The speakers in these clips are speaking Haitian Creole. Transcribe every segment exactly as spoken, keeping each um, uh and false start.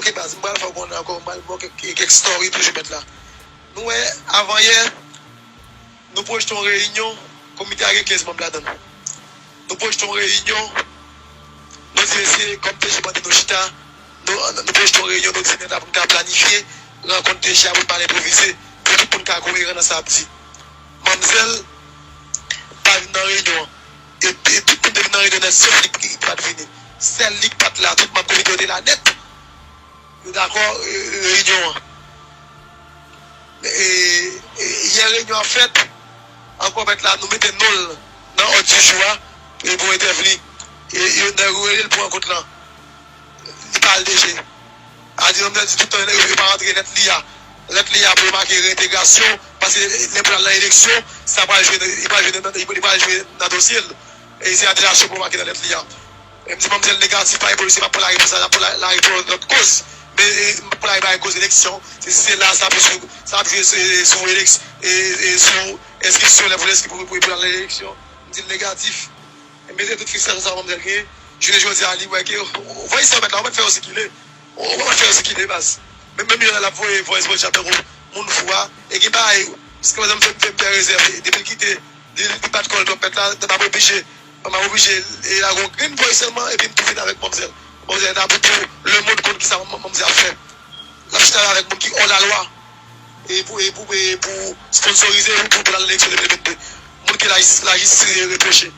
Ok, baz, m pral fè w konnen ankò, m pral ba w kèk, kèk story toujou mèt la. Nou wè, avan yè, nou pwojte yon reyinyon, komite a gen kenz manm ladan l. Nou pwojte yon reyinyon, nou di mesye, kòm T J mande nou chita, nou, nou pwojte yon reyinyon, nou di nou ta pou n ka planifye rankont T J a pou n pale enpwovize, pou tout moun ka koeran nan sa ap di. Manmzèl pa vin nan reyinyon an. E, e tout moun te vin nan reyinyon nèt, sof li ki, ki pa t vini. Sèl li ki pa t la, tout manm komite yo te la nèt. Yo dakò, e, reyinyon an. E, e, yè reyinyon an fèt, ankò fèt la, nou mete non l nan òd di jou a, e pou entèvni. E, yo, nèg yo rele l pou rankont lan. Li pa al D G. A di, manmzèl di tout tan, yo, yo pa rantre lèt li a. Lèt li a pou yo make reentegrasyon, paske lè pou l al nan eleksyon, sa pral jwe, li pral jwe nan, li pral jwe nan dosye l. E se antilasyon pou make nan lèt li a. E m di manmzèl negatif, pa gen pwoblèm, se pa pou larepons la, pou la, larepons lòt koz. Men, e, pou larepons koz eleksyon, se, se la sa ap jwe sou, sa ap jwe sou, sou eleks-, e, e, sou enskripsyon, lè pou l enskri pou, pou, pou l al nan eleksyon. M di l negatif. E m peze tout fristrasyon sa manmzèl genyen. Jounen jodi a, li wè ke, ou, ou, voye sa w mèt la, ou mèt fè yo sikile. Ou, ou mèt fè yo sikile, baz. Men, menm jan l ap voye voice vocal tankou moun fou a, e gen bagay, jiska prezan m fè, m fè, m fè rezèv, e depi l kite, li, li bat kò l twòp mèt la, m ap oblije, m ap oblije, e lage yon grenn voice sèlman, epi m tou vin avèk manmzèl. Manmzèl ta pou tou lemonn konn kisa manmzèl ap fè. L ap chita avèk moun ki hors la loi, e pou, e pou, e pou sponsorize, pou, pou l al eleksyon de mil vennde. Moun ke lajis-, lajistis repwoche.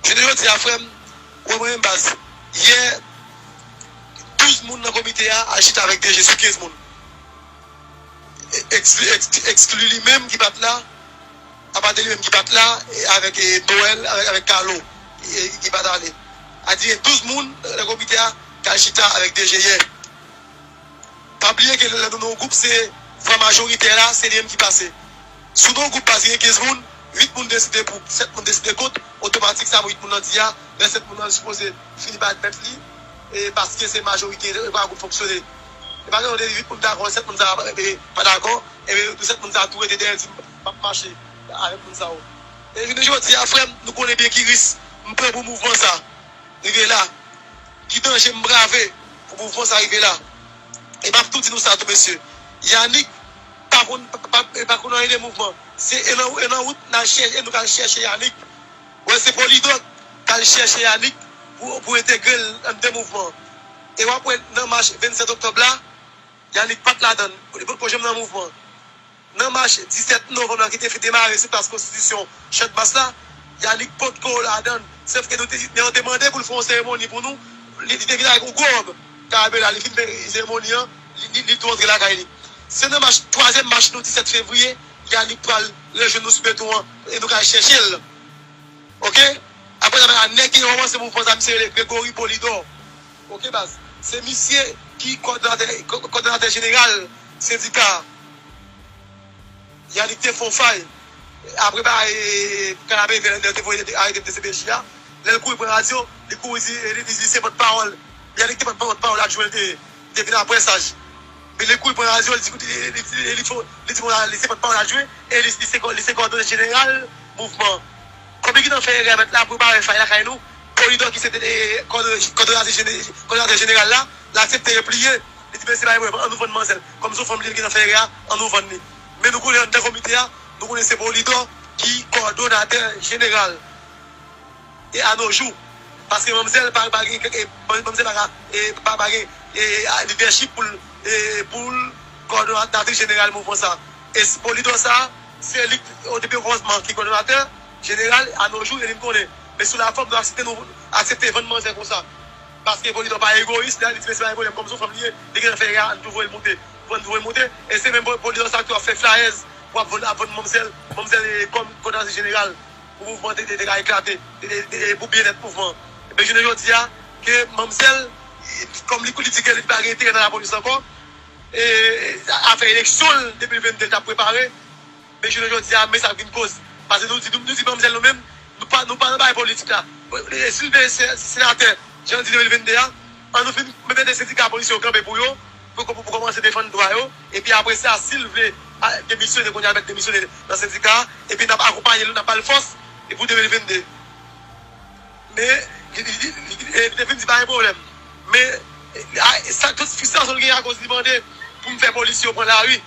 Jounen jodi a, frè m, ou wè mwen menm baz, yè, douz moun nan komite a al chita avèk D G sou kenz moun. E, ekskli, ekskli, ekskli li menm ki pa t la, apa de li menm ki pa t la, e avèk, e, Noël, avèk, avèk Carlo, e, ki pa t ale. A di, gen douz moun nan komite a k al chita avèk D G yè. Pa bliye ke lè nou nan yon gwoup, se vwa majoritè la, se li menm ki pase. Si w nan yon gwoup baz gen kenz moun, uit moun deside pou, sèt moun deside kont, otomatik sa uit moun nan di a, lè sèt moun nan sipoze fini bay mèt li, e paske se majorite, e pa gwoup fonksyone. E pa gen yon de uit moun dakò, sèt moun sa, e, pa dakò, e sèt moun sa tou rete dèyè di m p ap mache avèk moun sa yo. E jounen jodi a, frè m, nou konnen byen ki risk m pran pou mouvman sa. Rive la. Ki danje m brave pou mouvman sa rive la. E m ap tou di nou sa tou, mesye. Yanick pa konn, pa, pa, pa konn anyen de mouvman. Se e nan, e nan wout n al chèche, e nou k al chèche Yanick. Wè, se Polydor k al chèche Yanick pou, pou entegre l anndan mouvman. E w ap wè nan mach vennsèt oktòb la, Yanick pa t ladan l. Li potko janm nan mouvman. Nan mach disèt novanm la ki te fin demare sou plas konstitisyon Channmas la, Yanick potko ladan l. Sèf ke nou te, nou te mande pou l fè yon seremoni pou nou. Li, li te vin avèk yon gwo wòb. Karabela, li vin fè seremoni an, li, li, li tou antre lakay li. Se nan mach, twazyèm mach nou, disèt fevriye, Yanick pral rejwenn nou sou beton an e nou ka chèche l. Ok? Apre sa, a nèg ki kòmanse mouvman sa, misye rele Gregory Polydor. Ok, baz. Se misye ki kòdonatè, kò-, kòdonatè jeneral sendika a. Yanick te fè yon fay. Apre ba, e, Kanapevè, lè te voye arete D C P J a, lè l kouri pran radyo, li kouri di, li, li di se pòtpawòl. Yanick te pòtpawòl adjwen l te ye. Li te vin apre saj. Men li kouri pran radyo, li di, li, li, li, li fò, li di, bon, li se pòtpawòl adjwen, e li, li se kò-, li se kòdonatè jeneral mouvman. Kòm li gentan fè erè mèt la, prepare fay lakay nou, Polydor ki se te, e, kòdonatè jene-, kòdonatè jeneral la, l aksepte repliye. Li di, mesye, pa gen pwoblèm, ann nou vann manzèl. Kòm se yon fanm li, li gentan fè erè a, ann nou vann li. Men nou konnen anndan komite a, nou konnen se Polydor ki kòdonatè jeneral. E a no jou. Paske manmzèl pa, pa gen, e, manmzèl pa ka, e, pa, pa gen, e, a, lidèchip pou l, e, pou l kòdonatris jeneral mouvman sa. E s-, Polydor sa, se li, o depi okòmansman, ki kòdonatè jeneral, a no jou, e li m konnen. Men sou lafòm, nou aksepte nou, aksepte vann manzè konsa. Paske Polydor pa egoyis, li di, mesye, pa gen pwoblèm, kòm se yon fanm li ye, li gentan fè erè a, ann tou voye l moute. Ann tou voye l moute. E se menm Polydor sa ki ap fè flayèz, pou ap vann, ap vann manmzèl, manmzèl, e, kòm kòdonatris jeneral. Pou mouvman te, te, te ka eklate, te, te, te, pou byennèt mouvman. Ebyen, jounen jodi a, ke manmzèl, kòm li, li di ke li pa gen enterè nan lapolis ankò, e, afè eleksyon de mil vennde l t ap prepare, men jounen jodi a, men sa k vin koz. Paske nou di, nou, nou di manmzèl nou menm, nou pa, nou pa nan bagay politik la. E, si l vle se, senatè, jan l di de mil vennde a, ann nou fin mete sendika polisye yo kanpe pou yo, pou, pou, pou kòmanse defann dwa yo. Epi apre sa, si l vle, a, demisyone, kounye a l mèt demisyone nan sendika a, epi n ap akonpaye l, n ap ba l fòs, e pou de mil vennde. Men, li, li, li, li, li, li te fin di pa gen pwoblèm. Men, A, sa, tout fristrasyon l gen akoz li mande pou m fè polis yo pran lari,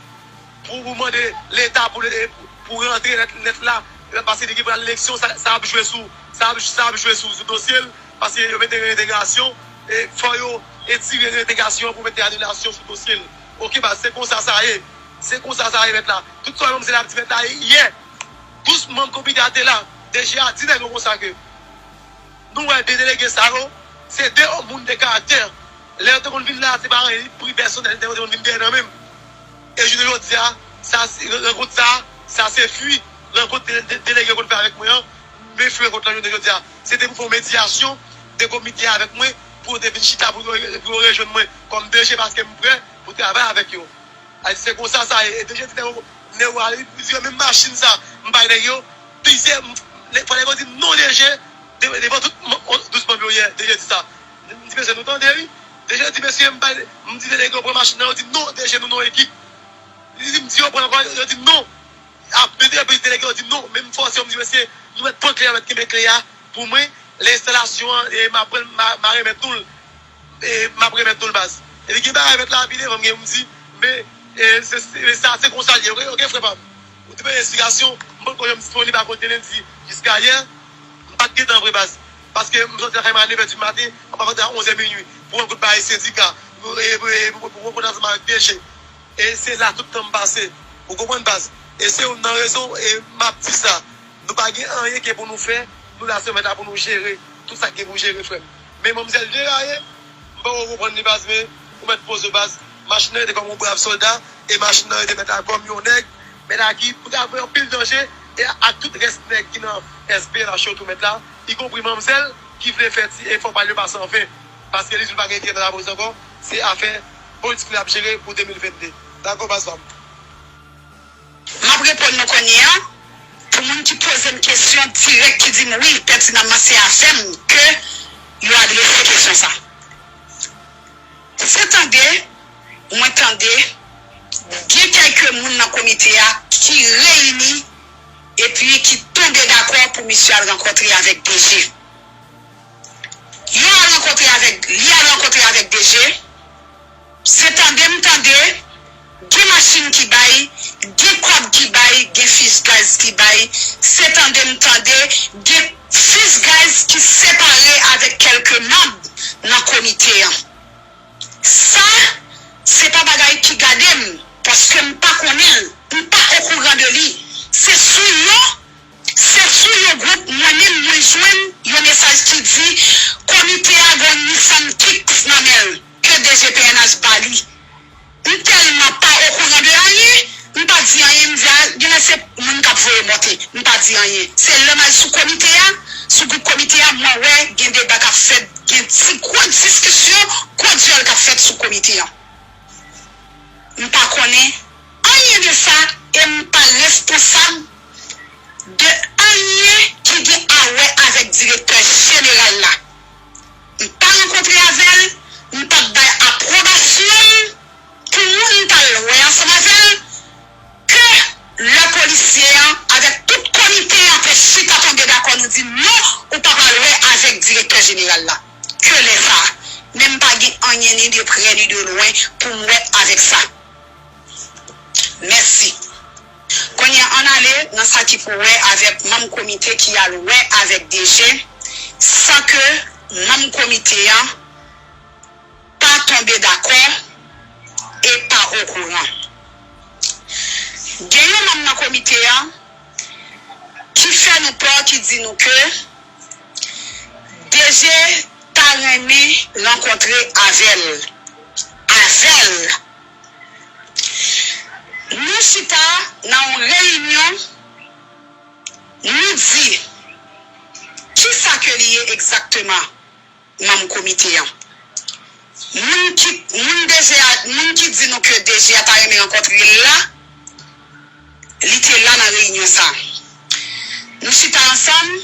pou, pou mande Leta pou, pou rantre nèt, nèt la, paske li gen pral eleksyon, sa, sa ap jwe sou, sa ap, sa ap jwe sou, sou dosye l, paske yo mete reentegrasyon, e fò yo etire reentegrasyon pou mete anilasyon sou dosye l. Oke, baz, se konsa sa ye. Se konsa sa ye, mèt la. Tout sa manm se la ap di mèt la yè. Douz manm komite a te la. D G a di nèg yo konsa ke nou wè de delege sa yo, se de moun de karaktè. Lè yo te konn vin la, se pa anyen, pri pèsonèl, yo te konn vin dèyè nan men m. E jounen jodi a, sa, rankont sa, sa se fwi rankont de, de, delege yo konn fè avèk mwen an. Men fwi rankont lan jounen jodi a, se te pou fè yon medyasyon de komite a avèk mwen, pou yo te vin chita, pou yo, pou yo rejwenn mwen kòm D G, paske m prè pou travay avèk yo. Ay, se konsa sa ye. E D G di nèg yo, nèg yo a, li di yo menm machin sa, m bay nèg yo, plizyè, m, nèg, fò nèg yo di non D G, de, devan tout m, on, douz manm yo yè, D G di sa. M di, mesye, nou tande, wi. D G di, mesye, m bay, m di nèg yo pran machin nan, yo di non, D G, nou non ekip. Li di, m di yo pran ankò, yo di non. Ap, de, de, de, nèg yo di non, men m fòse yo, m di, mesye, nou mèt pran kle a, mèt kenbe kle a pou mwen, lè enstalasyon an, e m ap pran l, m a, m a remèt nou l. E, m ap remèt nou l, baz. Epi gen bagay mèt la pi devan m gen pou m di, men, e, se, se, sa, se konsa l ye, oke, oke, frè pa m. Ou te bezwen esplikasyon, m potko janm disponib akoz de lendi jiska yè, m pa t gen tan vre, baz. Paske m soti lakay mwen a nèf è di maten, m ap rantre a onz è minui, pou yon kout bagay sendika, e, e, pou, pou, pou rankontre ansanm avèk D G. E se la tout tan m pase. Ou konprann, baz? E se youn nan rezon, e m ap di sa. Nou pa gen anyen ke pou nou fè, nou la sèlman la pou nou jere tout sa k gen pou jere, frè m. Men manmzèl deraye, m poko konprann li, baz, men ou mèt poze w, baz. Machin nan rete kòm yon brav sòlda, e machin nan rete mèt la kòm yon nèg, mèt la ki pou ta fè anpil danje, e ak tout rès nèg ki nan S P N H yo tou mèt la, ikonpri manmzèl ki vle fè ti efò pa l yo pa san ven, paske li di l pa gen enterè nan lapolis ankò, se afè politik li ap jere pou de mil vennde. Dakò, baz pa m. M ap reponn nou kounye a, pou moun ki poze m kesyon dirèk, ki di m, wi, pètinamman se afè m ke yo adrese kesyon sa. Se tande, mwen tande, gen kèlke moun nan komite a ki reyini epi ki tonbe dakò pou misye al rankontre avèk D G. Yo al rankontre avèk, li al rankontre avèk D G. Se tande m tande, gen machin ki bay, gen kòb ki bay, gen fich gaz ki bay. Se tande m tande, gen fich gaz ki separe avèk kèlke manm nan komite an. Sa, se pa bagay ki gade m, paske m pa konnen l, m pa okouran de li. Se sou yon, se sou yon gwoup mwen menm mwen jwenn yon mesaj ki di komite a gen yon Nissan Kicks nan men l, ke D G P N H ba li. M tèlman pa okouran de anyen, m pa di anyen, m di a, genlè se moun k ap voye monte. M pa di anyen. Se lè m al sou komite a, sou gwoup komite a, mwen wè gen deba k ap fèt, gen ti gwo diskisyon kodyòl k ap fèt sou komite a. M pa konnen anyen de sa e m pa responsab de anyen ki gen a wè avèk direktè jeneral la. M pa rankontre avè l, m pa t bay apwobasyon m pou moun t al wè ansanm avè l, ke lè polisye an avèk tout komite an te chita tonbe dakò, nou di non, ou pa pral wè avèk direktè jeneral la. Ke lè sa a. Men m pa gen anyen ni de prè ni de lwen pou m wè avèk sa. Mèsi. Kounye a, ann ale nan sa ki pou wè avèk manm komite ki al wè avèk D G, san ke manm komite an pa tonbe dakò e pa okouran. Gen yon manm nan komite an ki fè nou pè, ki di nou ke D G ta renmen rankontre avè l. Avè l. Nou chita nan yon reyinyon, nou di kisa ke li ye egzakteman, manm komite an. Moun ki, moun D G a, moun ki di nou ke D G a ta renmen rankontre l la, li te la nan reyinyon sa a. Nou chita ansanm,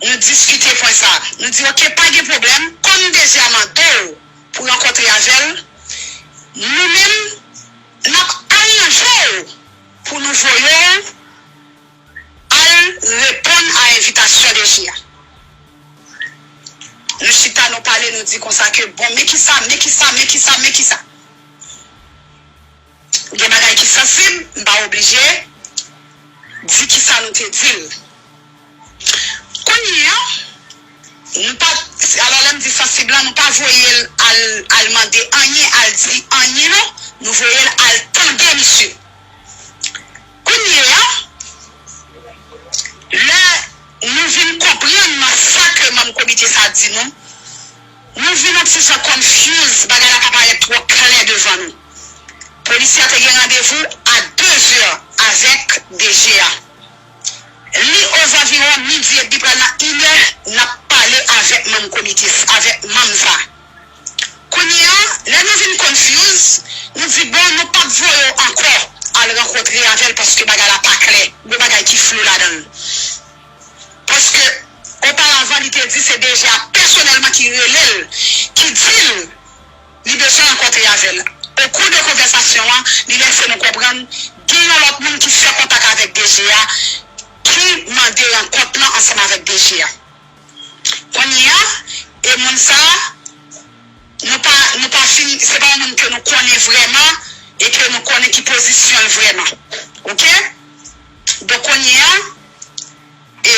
nou diskite pwen sa a. Nou di, oke, pa gen pwoblèm, kòm D G a mande w pou rankontre avè l, nou menm, n ap aranje w pou nou voye w al reponn a envitasyon D G a. Nou chita, nou pa pale, nou di konsa ke, bon, men kisa, men kisa, men kisa, men kisa. Gen bagay ki sansib, m pa oblije di kisa nou te di l. Kounye a, nou pa, alò lè m di sansib la, nou pa voye l al, al mande anyen, al di anyen non, nou voye l al tande misye. Kounye a, lè nou vin konprann nan sa ke manm komite sa di nou, nou vin yon ti jan confuse, bagay la pa parèt twò klè devan nou. Polisye a te gen randevou a de zè avèk D G a. Li ozanviwon midi epi pral nan inè, n ap pale avèk manm komite, avèk manm sa. Kounye a, lè nou vin confuse, nou di, bon, nou p ap voye w ankò al rankontre avè l paske bagay la pa klè. Gen bagay ki flou ladan l. Paske, oparavan, li te di se D G a pèsonèlman ki rele l, ki di l li bezwen rankontre avè l. Okou de konvèsasyon an, li lèse nou konprann gen yon lòt moun ki fè kontak avèk D G a, ki mande rankont lan ansanm avèk D G a. Kounye a, e moun sa a, nou pa, nou pa fin, se pa yon moun ke nou konnen vrèman e ke nou konnen ki pozisyon l vrèman. Oke? Donk, kounye a, e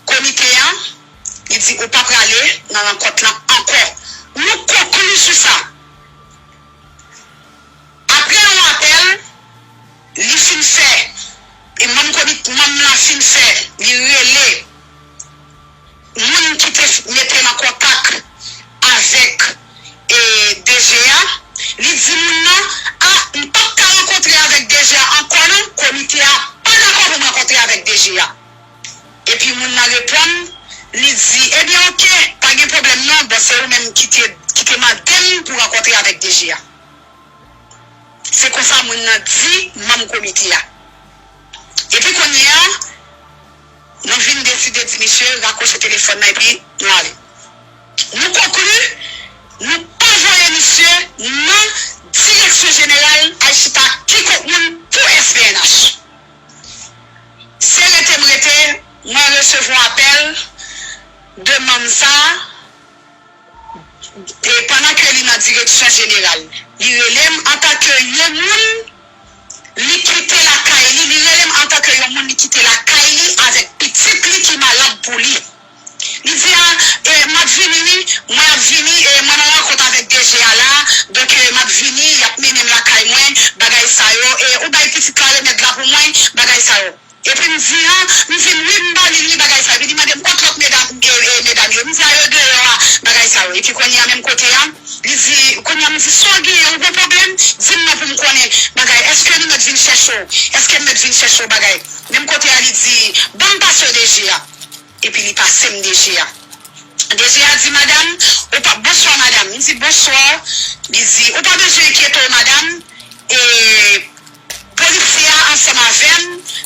komite an, li di ou pa prale nan rankont lan ankò. Nou konkli sou sa. Apre yon apèl, li fin fè, e manm komit, manm lan fin fè, li rele moun ki te mete l an kontak avèk, e, D G a, li di moun nan, a, m p ap ka rankontre avèk D G a ankò non, komite a pa dakò pou m rankontre avèk D G a. Epi moun nan reponn, li di, ebyen oke, pa gen pwoblèm non, bon se ou menm ki te, ki te mande m pou rankontre avèk D G a. Se konsa moun nan di manm komite a. Epi kounye a, nou vin deside di misye rakwoche telefòn nan epi nou ale. Nou konkli, nou pa voye misye nan Direksyon Jeneral al chita kikòk moun pou S P N H. Se rete m rete, mwen resevwa apèl de manm sa a. E pandan ke li nan direksyon jeneral, li rele m antanke yon moun li kite lakay li, li rele m antanke yon moun li kite lakay li avèk pitit li ki malad pou li. Li di a, e, m ap vini wi, mwen ap vini, e, mwen nan rankont avèk D G a la, donk, e, m ap vini, y ap mennen m lakay mwen, bagay sa yo, e, ou bay pitit la remèd la pou mwen, bagay sa yo. Epi m di, an, m vin wi, m ba li wi bagay sa. Epi li mande m kot lòt medam, e, e, medam yo. M di a yo deyò a, bagay sa yo. Epi kounye a menm kote a, li di, kounye a m di, sa w genyen, ou gen pwoblèm? Di m non pou m konnen bagay. Èske li mèt vin chèche w? Èske m mèt vin chèche w bagay? Menm kote a li di, ban m pase w D G a. Epi li pase m D G a. D G a di, madanm, ou pa, bonswa madanm. M di, bonswa. Li di, ou pa bezwen enkyete w madanm. E, Polisye a ansanm avè m,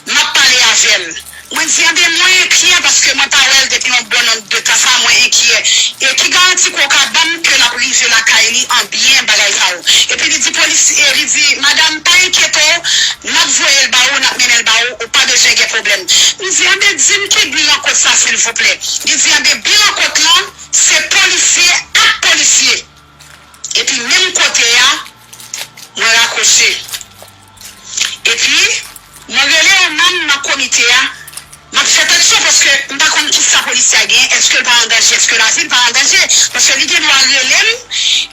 m ap pale avè l. Mwen di, enben, mwen enkyè paske mwen pa wè l depi yon bon nonb de tan sa, mwen enkyè. E ki garanti ke w ka ban m ke l ap rive lakay li an byen, bagay sa yo? Epi li di, polisye, li di, madanm, pa enkyete w, n ap voye l ba ou, n ap mennen l ba ou, ou pa bezwen gen pwoblèm. M di, enben, di m ki bi rankont sa, silvouplè. Li di, enben, bi rankont lan, se polisye ak polisye. Epi menm kote a, mwen rakwoche. Epi, mwen rele yon manm nan komite a. M ap fè tèt cho paske m pa konn kisa polisye a genyen. Èske l pa an danje? Èske lavi l pa an danje? Paske li gen dwa rele m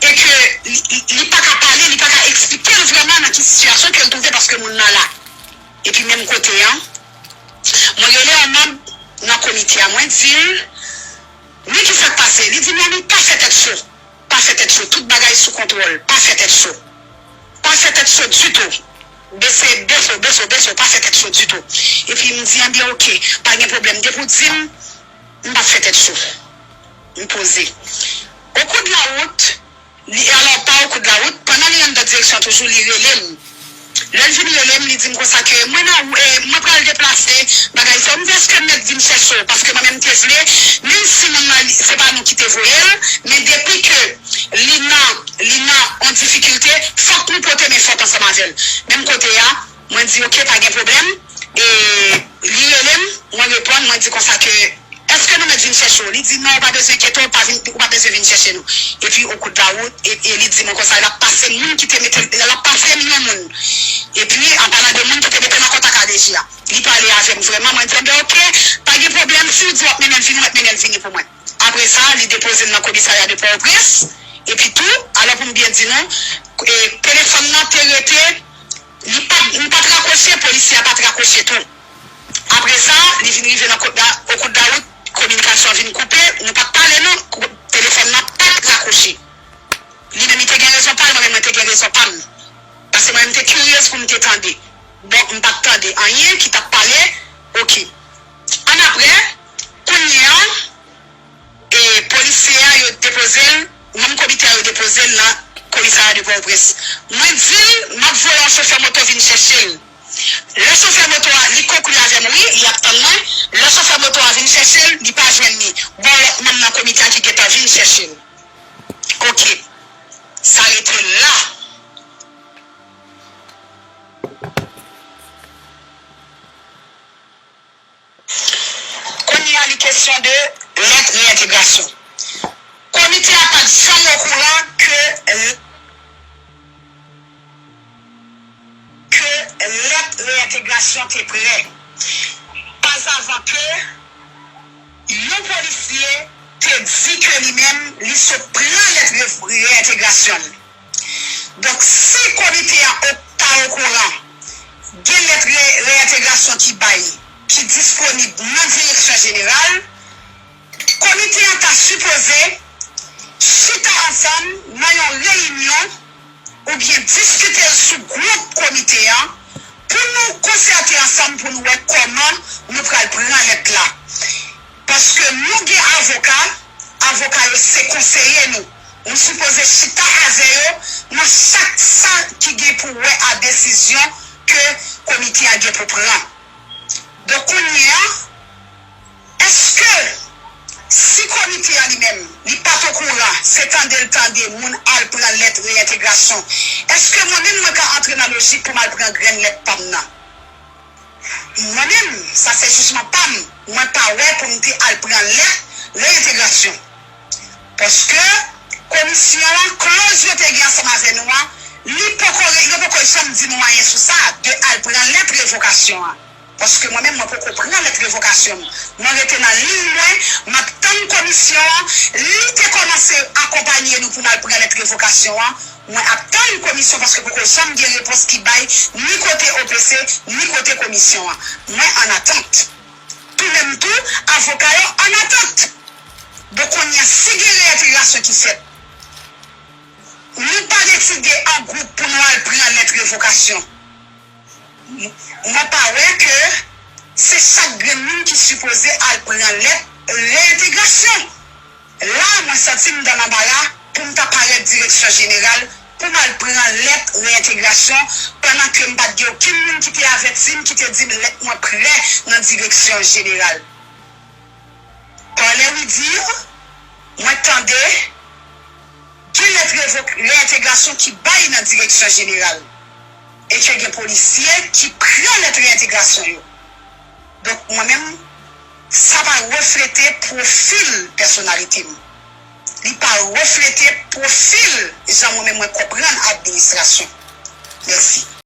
e ke li, li, li pa ka pale, li pa ka eksplike l vrèman nan ki sitiyasyon ke l twouve paske moun nan la. Epi menm kote a, mwen rele yon manm nan komite a. Mwen di l, men kisa k pase? Li di, mami, pa fè tèt cho. Pa fè tèt cho, tout bagay sou kontwòl. Pa fè tèt cho. Pa fè tèt cho ditou. Bese, bese, bese, bese, pa fè tèt cho ditou. Epi m di, enben, oke, pa gen pwoblèm. Depi w di m, m p ap fè tèt cho. M poze. Au cours de la route, li, alò, pa au cours de la route, pandan li anndan direksyon toujou, li rele m. Lè l vin rele m, li di m konsa ke mwen nan, e, mwen pral deplase, bagay sa yo. M di, èske m mèt vin chèche w? Paske mwen menm te vle, menm si moun nan, se pa nou ki te voye l, men depi ke li nan, li nan yon difikilte, fòk nou pote men fòt ansanm avè l. Menm kote a, mwen di, oke, pa gen pwoblèm. E li rele m, mwen reponn, mwen di konsa ke, Èske nou mèt vin chèche w? Li di, non, ou pa bezwen enkyete w, pa vin, ou pa bezwen vin chèche nou. Epi, okoudlawout, e, e li di mwen konsa, l ap pase moun ki te mete, l ap pase m yon moun. Epi, an palan de moun ki te mete m an kontak a D J a. Li pale avè m vrèman, mwen di, enben, oke, pa gen pwoblèm, si w di w ap mennen l vini, w ap mennen l vini pou mwen. Apre sa, li depoze m nan komisarya de Pòtoprens. Epi tou, alò pou m byen di nou, e, telefòn nan te rete, li pa, m pa t rakwoche, polisye a pa t rakwoche tou. Apre sa, li vin rive nan kot la, okoudlawout, kominikasyon an vin koupe, nou pa t pale non, kou-, telefòn nan pa t rakwoche. Li menm li te gen rezon pa l, mwen menm mwen te gen rezon pa m. Paske mwen menm te kiryez pou m te tande. Bon, m pa t tande anyen ki t ap pale. Oke. Annapre, kounye a, e polisye a yo depoze l, manm komite a yo depoze l nan komisarya de Pòtoprens. Mwen di l, m ap voye yon chofè moto vin chèche l. Lè chofè moto a, li konkli avè m, wi, li ap tann mwen. Lè chofè moto a vin chèche l, li pa jwenn li. Bon, lòt manm nan komite a ki gentan vin chèche l. Oke. Sa rete la. Kounye a, li kesyon de lèt reyentegrasyon. Komite a pa t janm okouran ke, ke lèt reyentegrasyon te prè. Pazavan ke yon polisye te di ke li menm, li sot pran lèt re-, reyentegrasyon l. Donk, si komite a o-, ta okouran, gen lèt re-, reyentegrasyon ki bay, ki disponib nan direksyon jeneral, komite a ta sipoze chita ansanm nan yon reyinyon oubyen diskite l sou gwoup komite a pou nou konsète ansanm pou nou wè kòman nou pral pran lèt la. Paske nou gen avoka, avoka yo se konseye nou. Nou sipoze chita avè yo nan chak sa ki gen pou wè a desizyon ke komite a gen pou pran. Donk, kounye a, èske si komite a li menm, li pa t okouran, se tande l tande moun al pran lèt reyentegrasyon, èske mwen menm mwen ka antre nan lojik pou m al pran grenn lèt pa m nan? Mwen menm, sa se jijman pa m, mwen pa wè pou m te al pran lèt reyentegrasyon. Paske komisyon an, kloz yo te gen ansanm avè nou an, li poko re-, yo poko janm di nou anyen sou sa, de al pran lèt revokasyon an. Paske mwen menm, mwen poko pran lèt revokasyon m. Mwen rete nan liy mwen, m ap tann komisyon an, li te kòmanse akonpaye nou pou n al pran lèt revokasyon an. Mwen ap tann komisyon paske poko janm gen repons ki bay ni kote O P C, ni kote komisyon an. Mwen an atant. Tou menm tou, avoka yo an atant. Donk, kounye a, si gen reyentegrasyon ki fèt, nou pa deside an gwoup pou nou al pran lèt revokasyon. M-, mwen pa wè ke se chak grenn moun ki sipoze al pran lèt reyentegrasyon. La, mwen santi m dan lanbara pou m ta parèt direksyon jeneral pou m al pran lèt reyentegrasyon, pandan ke m pa t gen okenn moun ki te avèti m, ki te di m lèt mwen prè nan direksyon jeneral. Parlè wi di, mwen tande gen lèt revok-, reyentegrasyon ki bay nan direksyon jeneral e ke gen polisye ki pran lèt reyentegrasyon yo. Donk, mwen menm, sa pa reflete pwofil pèsonalite m. Li pa reflete pwofil jan mwen menm mwen konprann administrasyon. Mèsi.